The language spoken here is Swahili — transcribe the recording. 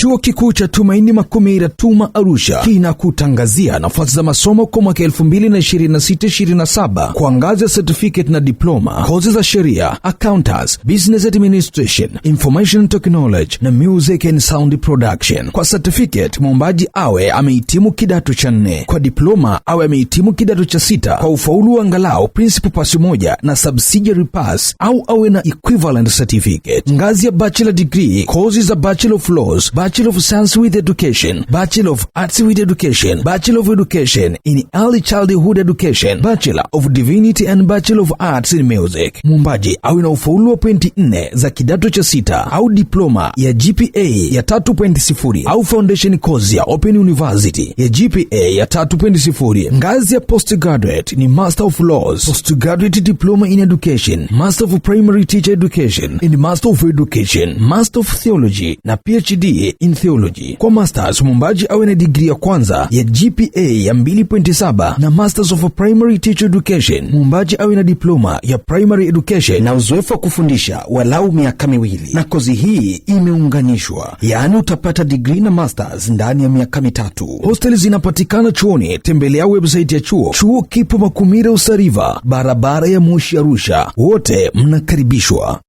Chuo Kikuu cha Tumaini Makumira, TUMA Arusha, kinakutangazia nafasi za masomo kwa mwaka 2026-27 kwa ngazi ya certificate na diploma, kozi za sheria, accountants, business administration, information technology na music and sound production. Kwa certificate, mwombaji awe amehitimu kidato cha nne. Kwa diploma awe amehitimu kidato cha sita kwa ufaulu wa angalau principal pass 1 na subsidiary pass au awe na equivalent certificate. Ngazi ya bachelor degree, kozi za Bachelor of Laws, Bachelor of Science with Education, Bachelor of Arts with Education, Bachelor of Education in Early Childhood Education, Bachelor of Divinity and Bachelor of Arts in Music. Mwombaji awe na ufaulu wa pointi 4 za kidato cha sita au diploma ya GPA ya 3.0 au foundation course ya Open University ya GPA ya 3.0. Ngazi ya postgraduate ni Master of Laws, Postgraduate Diploma in Education, Master of Primary Teacher Education and Master of Education, Master of Theology na PhD in Theology. Kwa masters, mwombaji awe na digrii ya kwanza ya GPA ya 2.7 na Masters of Primary Teacher Education. Mwombaji awe na diploma ya Primary Education na uzoefu wa kufundisha walau miaka 2, na kozi hii imeunganishwa, yaani utapata digrii na masters ndani ya miaka 3. Hosteli zinapatikana chuoni. Tembelea website ya chuo. Chuo kipo Makumira Usariva, barabara ya Moshi Arusha. Wote mnakaribishwa.